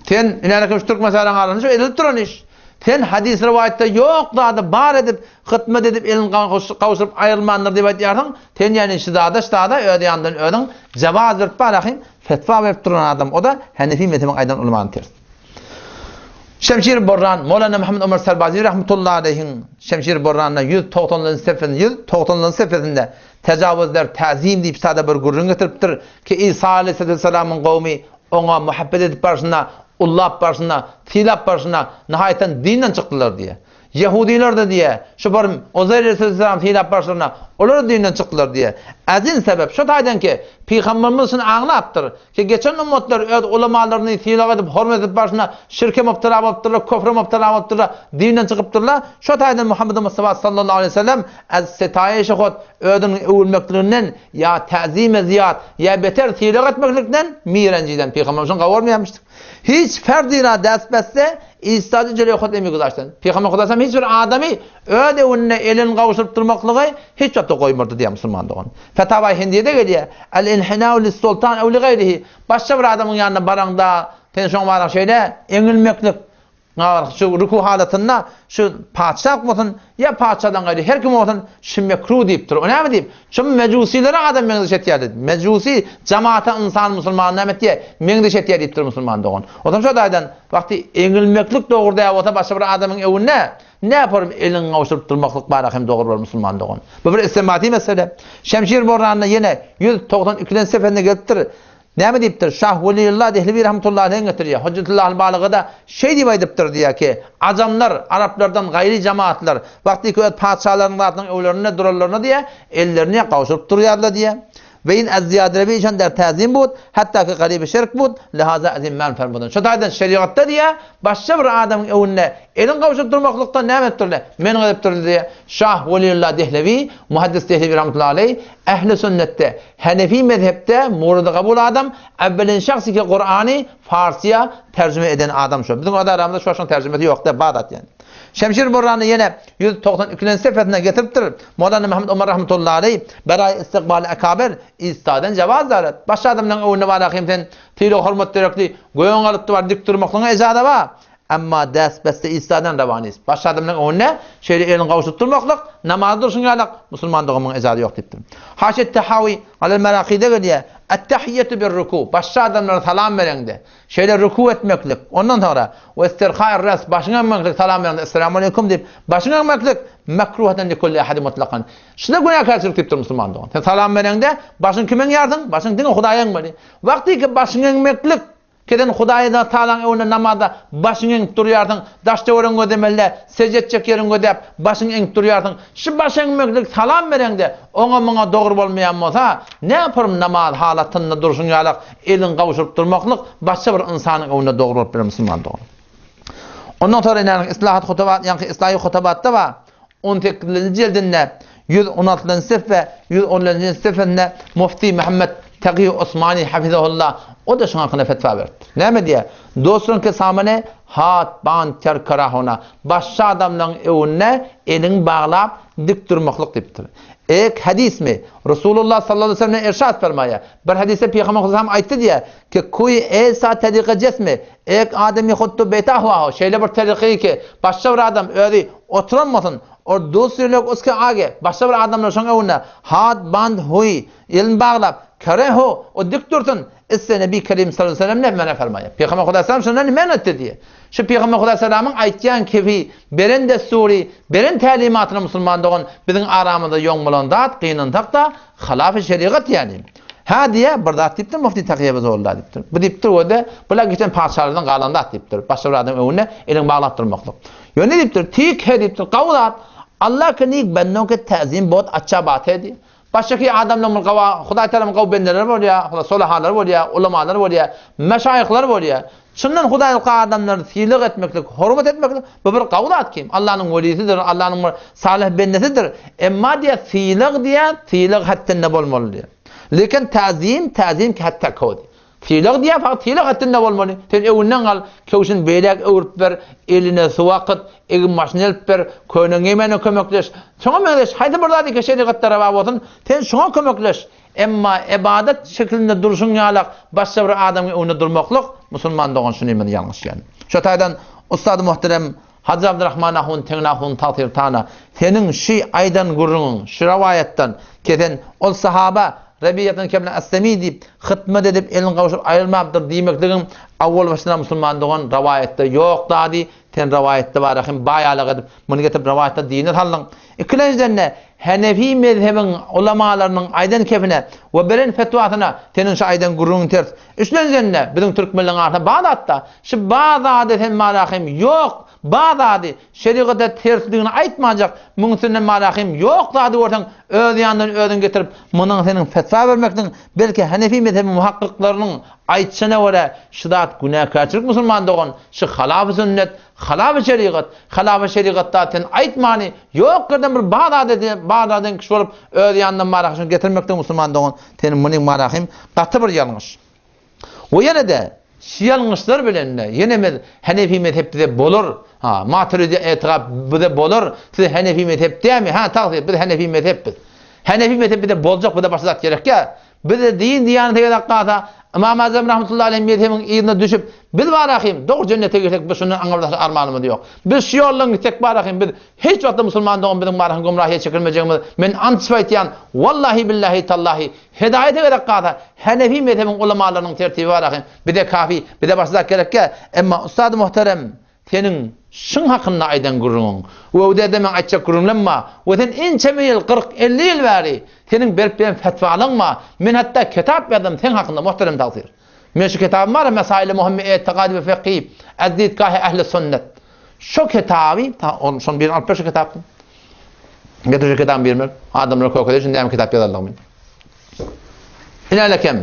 Sen inälekem şu türkmenistanyň arasynda şu edilip duran iş. Sen hadys rowaýatda ýok zady bar edip, hytmat edip elini gowşuryp aýrylmandyr diýip aýdýarsyň. Sen ýani şu zada şu zada öz ýanyndan özüň jawaz berip barahym fetwa berip duran adam o-da Henefi mezhebiň aýdan ulamany ters. Şemşir Borran, Molana Muhammed Omar Sarbazi rahmetullahi aleýhiň Şemşir Borranda 190-njy sefesinde 190-njy sefesinde Tejawuzler täzim diýip sada bir gürrüň getiripdir ki, Isa aleýhissalamyň gowmy oňa muhabbet edip barşyna, ullap barşyna, sylap barşyna, nihaýatdan dinden çykdylar diýýär. Ýehudylar-da diýýär, şu bir Uzeýr aleýhissalam sylap barşlaryna, olar-da dinden çykdylar diýýär. Äzin sebäp şo taýdan ki, Pygamberimiz şuny aňlapdyr ki, geçen ummatlar öz ulamalaryny sylag edip, hormat edip barşyna şirke mübtela bolupdyrlar, küfre mübtela bolupdyrlar, dinden çykypdyrlar. Şo taýdan Muhammed Mustafa sallallahu aleýhi we sellem Az setaýyşy hut özüniň öwülmekliginden ýa täzime zyýat, ýa beter sylag etmeklikden mirenjiden Pygamber üçin gowurmaýarmyşdyk. Hiç ferdira dest besse, istady jeleý hut emi güzaşdan. Pygamber Hudasam hiç bir adamy öz öwünde elini gowşuryp durmaklygy hiç wagtda goýmardy diýýär musulman dogan. Fetawaý Hindiýede gelýär, El inhinau lis-sultan ew li gaýrihi. Başga bir adamyň ýanyna baraňda, sen şoň baryň şeýle eňilmeklik, Nagar şu ruku halatynda şu patyşa bolsun, ýa patyşadan gaýry her kim bolsun, şu mekruh diýipdir. O näme diýip? Şu mejusilere adam meňzeş etýär diýip. Mejusi jamaata ynsan musulman näme etýär? Meňzeş etýär diýipdir musulman dogan. Onsoň şo taýdan wagty eňilmeklik dogry däl bolsa başga bir adamyň öwünde näporym eliňi gowşuryp durmaklyk bara hem dogry bolar musulman dogan. Bu bir istemati mesele. Şemşir Borranda ýene 192-nji sefende gelipdir. Näme diýipdir? Şah Weliýullah Dehlewi rahmetullahi aleýh getirýär. Hojjatullahil Balyga-da şeý diýip aýdypdyr diýýär ki, Ajamlar, araplardan gaýry jemaatlar, wagtyky öz patyşalarynyň zatynyň öwlerinde duranlarynda diýýär, ellerini gowşuryp durýarlar diýýär. Ve in az-ziýaderewi işan der täzim bud, hatda ki garyby şirk bud, lihaza azim men fermudun. Şu taýdan şerigatda diýýär, başga bir adamyň öwünde elin gowşuryp durmaklykdan näme edipdirler? Men edipdir diýýär. Şah Weliýullah Dehlewi, Muhaddis Dehlewi rahmetullahi aleýh, Ähli sünnetde, Henefi mezhepde murady kabul adam, äwwelin şahs ki Kurany farsyýa terjüme eden adam şo. Biziň öz aramyzda şu şoň terjümesi ýok dä, bar zat ýani. Şemşir Burrany ýene 192-nji sefesinde getiripdir. Molana Muhammed Omar rahmetullahi aleý, Beraý istikbal ekabir, istaden jawaz daret. Başga adamlaryň öňünde bar ahim sen sylag hormat derekli göwün galypdy bar dik durmaklygyňa ejaza bar. Emma däs-beste Isadan rawanys. Başga adamlaryň öňünde şeýle elini gowşuryp durmaklyk, namaza durşuň ýalak, musulman doganmyň ejazy ýok diýipdir. Haşiýet Tahawi Alel Merakyda gelýär, Et-tahiýýetu bir-ruku, başga adamlara salam bereňde, şeýle ruku etmeklik, ondan soňra, we istirhair-ras, başyňy egmeklik, salam bereňde, Esselamu aleýkum diýip, başyňy egmeklik, mekruhatan likulli ahadin mutlakan. Şuda günäkärçilik diýipdir musulman dogan. Sen salam bereňde, başyňy kime eňýärsiň? Başyňy diňe Hudaýa eňmeli. Wagtyky başyňy eňmeklik, Keden Hudaýa Tagalaň öňünde namazda başyňy eňip durýarsyň, daş-töweregiňi gözlemeli-dä, sežde etjek ýeriňi gözläp, başyňy eňip durýarsyň. Şu baş eňmeklik salam bereňde, oňa-muňa dogry bolmaýan bolsa, näpurym namaz halatynda durşuň ýalak eliňi gowşuryp durmaklyk başga bir ynsanyň öňünde dogry bolup biler musulman dogan. Ondan soňra ine Islahat Hutabat, ýaňky Islahi Hutabatda bar. On sekizinji jildinde 116-njy sefhe, 110-njy sefhesinde Mufti Muhammed Tagi Osmani hafizahullah o-da şuň hakynda fetwa beripdir. Näme diýýär? Dostlaryň kesamyny hat ban ter karahuna, başga adamlaryň öňünde eliňi baglap dik durmaklyk diýipdir. Ek hadismi Resulullah sallallahu aleyhi ve sellem irşad fermaýar. Bir hadisde Pygamber sallallahu aleyhi ve sellem aýtdy diýýär ki, Kuý esa tariqa jesmi. Ek ademi huttu beta hua ho, şeýle bir teryky ki, başga bir adam özi oturan bolsun, or dusri log uske age, başga bir adamlar şoň öňünde hat band hui, elini baglap, kare ho, o dik dursun, isse Nebi Kerim sallallahu aleyhi ve sellem ne mene fermaýar. Pygamber Hudaý sallam şondan men etdi diýýär. Şu Pygamber Hudaý salamyň aýtýan kefi, beren dessury, beren tälimatyna musulman dogan biziň aramyzda ýoň bolan zat, gynansak-da, halafy şerigat ýaly. Hä diýýär, bir zat diýipdir, Mufti Takyýew Zolla diýipdir. Bu diýipdir, o-da, bular geçen patyşalardan galan zat diýipdir. Başga bir adamyň öňünde eliňi baglap durmaklyk. Ýöne diýipdir, tik he diýipdir, gawy zat. Allah ke nik bendon ke täzim bot aça bat he diýýär. Başgaky adamlaryň bir gawa, Hudaý Tagalanyň gawy bendeleri bolýar, Hudaý solahalary bolýar, ulamalar bolýar, meşaýyhlar bolýar. Çyndan Hudaýlyka adamlary sylag etmeklik, hormat etmeklik bu bir gawy zat kim? Allanyň welisidir, Allanyň bir salyh bendesidir. Emma diýýär, sylag diýýär, sylag hetdinde bolmaly diýýär. Lekin täzim, täzim ki hetde ko diýýär. Sylag diýýär, fakat sylag hetdinde bolmaly. Sen öwünden gal, köwşüni beýläk öwrüp ber, eline suw akyt, egin-başyny elip ber, köne geýmäne kömekleş. Şoňa meňzeş haýsy bir zat eke şerigatda rawa bolsun, sen şoňa kömekleş. Emma ybadat şeklinde durşuň ýalak başga bir adamyň öňünde durmaklyk musulman dogan şuny ýalňyş ýaly. Şo taýdan ussady muhterem Hajy Abdyrahman ahun Tegin ahun tagsyr tana seniň şy aýdan gürrüňiň şy rowaýatdan kesen ol sahaba Rebiýatyn kebne Eslemi diýip hytmat edip elini gowşuryp aýrylmapdyr diýmekligiň awwal başynda musulman dogan rowaýatda ýok dady sen rowaýatda bar hem baýalyk edip muny getirip rowaýatda dine saldyň. Ikilenjiden-de, Henefi mezhebiň ulamalarynyň aýdan kefine we beren fetwasyna seniň şu aýdan gürrüňiň ters. Üçlenjiden-de, biziň türkmenleriň arasynda bar zat-da, şu bar zady sen marahym ýok, bar zady, şerigata tersligini aýtmajak, müňüsinden marahym ýok zady görseň, öz ýanyndan özüň getirip, munuň seniň fetwa bermekligiň, belki Henefi mezhebiň muhakkyklarynyň aýtşyna görä, şu zat günäkärçilik musulman dogan, şu halafy sünnet, Halafy şerigat, halafy şerigatda sen aýtmany ýok ýerden bir bar zat bar zadyň kişi bolup öz ýanyndan marahyşyny getirmekde musulman dogan seniň munyň marahym gaty bir ýalňyş. We ýene-de şu ýalňyşlar bilen-de ýene biz Henefi mezhep bize bolar, ha Maturidi etigap bize bolar, siz Henefi mezhep dämi? Ha tagsyr biz Henefi mezhep biz. Henefi mezhep bize boljak bize başga zat gerek ýa. Bize din diýanete gezek galsa, Ymam Azam rahmetullahi aleýh mezhebiň yzyna düşüp, biz barahym, dogry jennete girsek biz şundan aňa bir daşary armanymyz ýok. Biz şu ýoldan gitsek barahym, biz hiç wagtda musulman dogan biziň barahym gümrahyýa çekilmejegimiz, men ant içip aýtýan, wallahi billahi tallahi, hedaýete gezek galsa, Henefi mezhebiň ulamalarynyň tertibi barahym, bize kafi, bize başga zat gerekýä. Emma ustady muhterem, Seniň şyň hakynda aýdan gürrüňiň we öwdede meň aýtjak gürrüňlem bar we sen ençeme ýyl, 40, 50 ýyl bäri seniň berip beren fetwalaň bar. Men hatda kitap ýazdym seň hakynda muhterem tagsyr. Men şu kitabym bar Mesaili muhimmi etikadi we fekhi az didgahi ehli sünnet. Şo kitaby, ta ol şony birini alyp ber şu kitapdan. Getir şu kitabyny birini ber. Adamlar kökede üçin näme kitap ýazanlygymy. Inälekem,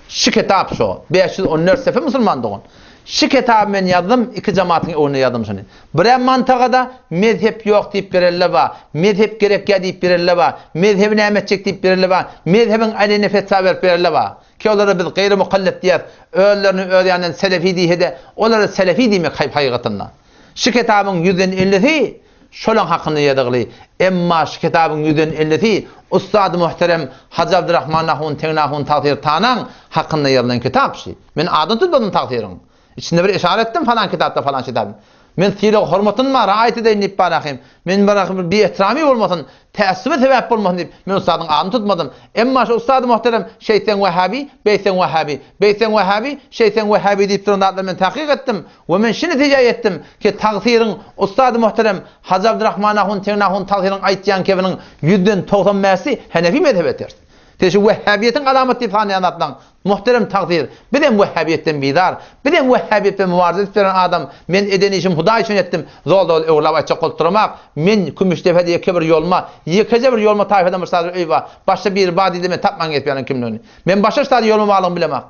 şu kitap şo, 514 sefe musulman dogan. Şu kitaby men ýazdym, iki jamatyň öňünde ýazdym şuny. Birem mantagada mezhep ýok diýip berelle ba, mezhep gerek ýa diýip berelle ba, mezhebi näme etjek diýip berelle ba, mezhebiň aleyhine fetwa berip berelle ba. Ki olara biz gaýry mukallit diýýäs, özlerini öz ýanyndan selefi diýse-de, olara selefi diýmek haýp haýygatynda. Şu kitabyň ýüzden ellisi Şolaň hakynda ýazygly. Emma şu kitabyň ýüzden ellisi ussady muhterem Hajy Abdyrahman ahun Tegin ahun tagsyr Tanaň hakynda ýazylan kitap şi. Men adyny tutmadym tagsyryň. Içinde bir yşara etdim falan kitapda falan kitap. Men sylag hormatyn bar raýat edeýin diýip barahym. Men barahym bir biehtirami bolmasyn, täessübe sebäp bolmasyn diýip men ussadyň adyny tutmadym. Emma şu ussady muhterem şeýtseň wahhabi, beýtseň wahhabi, beýtseň wahhabi, şeýtseň wahhabi diýip duran zatlary men takyk etdim. We men şu netijä ýetdim ki, tagsyryň ussady muhterem Hajy Abdyrahman ahun Tegin ahun tagsyryň aýtýan kebiniň ýüzden 90 bäşi Henefi mezhebe ters. Siz şu wehhabiýetiň alamaty diýip sanaýan zatlaň, muhterem tagsyr, bizem wehhabiýetden bizar, bizem wehhabiýet bilen mübarize edip ýören adam, men eden işim Hudaý üçin etdim, zol-zol öwrülap aýtjak bolup duramak, men Kümüşdepede ýeke bir ýolma, ýekeje bir ýolma taýfadan bir ştadyr öý bar, başga biri bar diýdi men tapman gezip ýören kimligini. Men başga ştadyr ýolma barlygyny bilemak.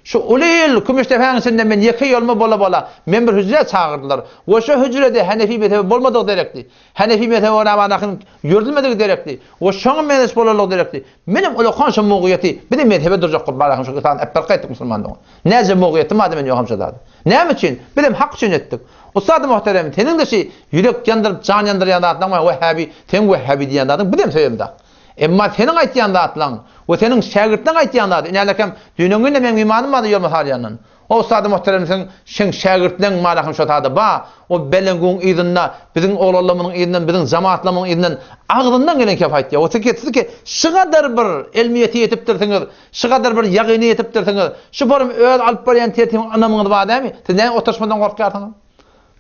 Şu uly il Kümüşdepäň içinde men ýeke ýolma bola-bola, men bir hüjrä çagyrdylar. We şo hüjrede Henefi mezhebi bolmadygy derekdi. Henefi mezhebi görä manakyn ýöredilmedigi derekdi. We şoňa meňzeş bolanlygy derekdi. Menem ulakan şo mugyýeti bize mezhebe durjak bolup barahym şo kitany äpberip gaýtdyk musulman dogan. Näce mugyýeti madem men ýokam şo zady. Näme üçin? Bizem hak üçin etdik. Ussady muhterem seniň-de şi ýürek ýandyryp jan ýandyrýan zatlaň bar wehhabi, seň wehhabi diýýän zadyň bizem söýemzak. Emma seniň aýtýan zatlaň. We seniň şägirtleň aýtýan zady, inälekem düýnüň günde meň imanym bardy ýolma salýandan. O ussady muhterem seň şeň şägirtleň malahym şo sada ba, o belenguň yzynda biziň oglanlarymyzyň yzyndan biziň jamaatlarymyzyň yzyndan agzyndan gelen kep aýtýar. O siz siz ki şygadar bir elmiýete ýetipdirsiňiz, şygadar bir ýagyna ýetipdirsiňiz. Şu forum öz alyp barýan tertibiň ynamyňyz bar dämi? Siz näme oturyşmadan gorkýarsyňyz?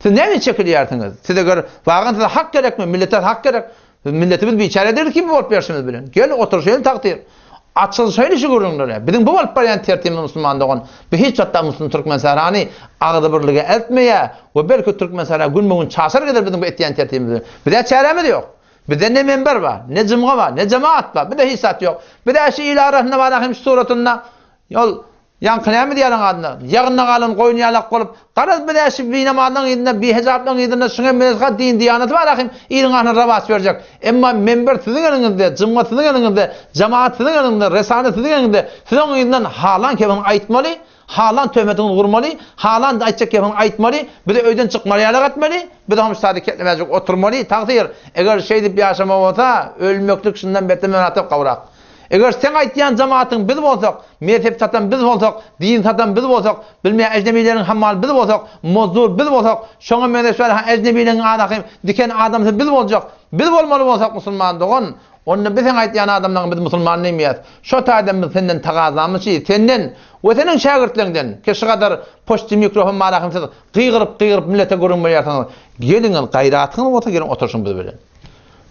Siz näme çekilýärsiňiz? Siz eger wagan size hak gerekmi? Millete hak gerek. Biz milletimiz biçäre däl ki bu bolup berşimiz bilen. Gel oturyşaýyn takdyr. Açylyşaýly şu gürrüňlere. Biziň bu bolup barýan tertibimiz musulman dogan. Bu hiç hatda musulman Türkmensährany agzybirlige eltmeýär we belki Türkmensähra günbe-gün çaşar gider biziň bu etýän tertibimiz bilen. Bizä çärämiz ýok. Bizde ne menber bar, ne jymga bar, ne jemaat bar. Bizde hiç zat ýok. Bizä şu il arasynda bar ahim şu suratynda ol Ýaňky näme diýýäriň adyna? Ýagynda galan goýun ýalak bolup, garaz biz-ä şu binamazlaň yzynda, bihejaplaň yzynda şuňa mezhap din diýanaty bar ahym, iliň ahyna rawaç berjek. Emma menber siziň eliňizde, jymga siziň eliňizde, jemagat siziň eliňizde, resale siziň eliňizde, siz oň yzyndan halan kebiňi aýtmaly, halan töhmetiňizi gurmaly, halan aýtjak gepiňi aýtmaly, bizi öýden çykmary ýalak etmeli, biz oňa şu taýda ketlemäjek oturmaly, tagsyr, eger şeýdip ýaşama bolsa, ölmeklik şundan beter mynasyp gowrak. Eger seň aýtýan jemaatyň biz bolsak, mezhep satan biz bolsak, din satan biz bolsak, bilmeýän ejnebileriň hammaly biz bolsak, mozdur biz bolsak, şoňa meňzeş bäri ha ejnebileriň adaky diken adamsy biz boljak, biz bolmaly bolsak musulman dogan, onda biz seň aýtýan adamlaryňa biz musulman diýmeýäs. Şo taýdan biz senden tagazamyz şi, senden we seniň şägirtleňden, ki şu gadar poçti mikrofon bar ahym siz gygyryp gygyryp millete gürrüň berýärsiňiz, geliňiz gaýratyňyz bolsa geliň oturşyň biz bilen.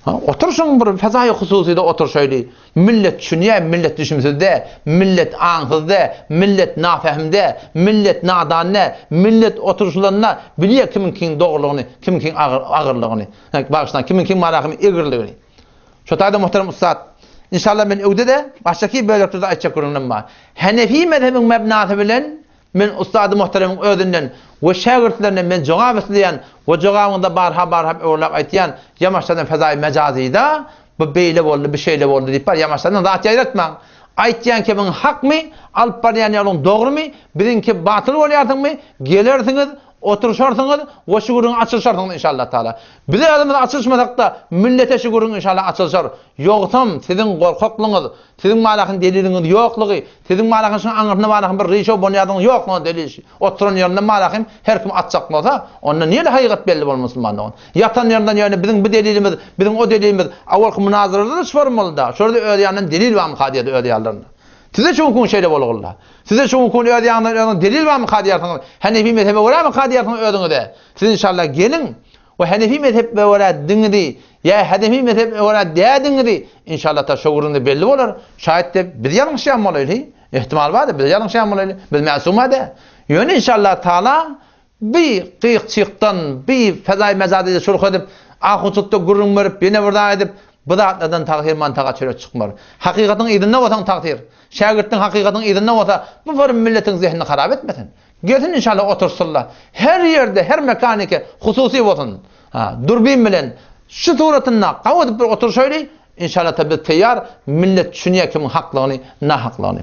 Ha, oturşyň bir fezaýy hususyda oturşaýly. Millet düşünýär, millet düşümsiz dä, millet aňsyz dä, millet nafähim dä, millet nadan dä, millet oturşylanda bilýär kimiňkiň dogrulygyny, kimiňkiň agyr, agyrlygyny. Bagyşlaň, kimiňkiň marahymy egriligini. Şo taýda muhterem ussat, inşallah men öwde-de başdaky böleklerde aýtjak gürrüňlerim bar. Henefi mezhebiň mebnasy bilen Men ussady muhteremiň özünden we şägirtlerinden men jogap isleýän we jogabyňyzda barha-barha öwrüläp aýtýan, ýamaşjadan fezaýy mejazyda bu beýle boldy, bu şeýle boldy diýip bar, ýamaşjadan zat ýaýratmaň. Aýtýan kebiň hakmy, alyp barýan ýoluň dogrumy, biziňki batyl bolýarsyňmy, gelersiňiz, oturyşarsyňyz we şu gürrüňi açylyşarsyňyz inşallah taala. Biz özümiz açylyşmasak-da, millete şu gürrüň inşallah açylyşar. Ýogsam siziň gorkaklygyňyz, Siziň malahyn deliliňiz ýoklugy, siziň malahyn şuň aňyrsynda malahyn bir rişow bonýadyňyz ýoklugyna delil şi. Oturan ýerinden malahyn her kim atjak bolsa, onda nirede hakykat belli bolar musulmanlygyň. Ýatan ýerinden ýöne biziň bu delilimiz, biziň o delilimiz, awalky munazarada-da şu bolmalyda. Şurada öz ýanyndan delil barmyka diýerdi öz ýanlarynda. Size şu günki şeýle bolgulla. Size şu günki öz ýanyndan özüňiz delil barmyka diýersiňiz. Henefi mezhebe görämika diýersiňiz özüňize. Siz inşallah geliň we Henefi mezhebe görä diňizi Ýa Hanefi mezhebine görä dädiňizi, inşallah ta şo gürrüňde belli bolar. Şaýat de biz ýalňyşýan bolaýly. Ehtimal bar-da biz ýalňyşýan bolaýly. Biz mäsum-a dä. Ýöne inşallah taala bi gyk-çykdan, bi fezaý-mezadyda şulh edip, ahu-tutda gürrüň berip, ýene bir zat edip, bu zatlardan tagsyr mantaga çörek çykmar. Hakykatyň yzynda bolsaň tagsyr. Şägirtliň hakykatyň yzynda bolsa, bu bir milletiň zehnini harap etmesin. Gelsin inşallah otursynlar. Her ýerde, her mekaniki hususy bolsun. Ha, durbin bilen şu suratynda gawy edip bir oturşaýly, inşallah ta biz teýýar, millet düşünýär kimiň haklygyny, nahaklygyny.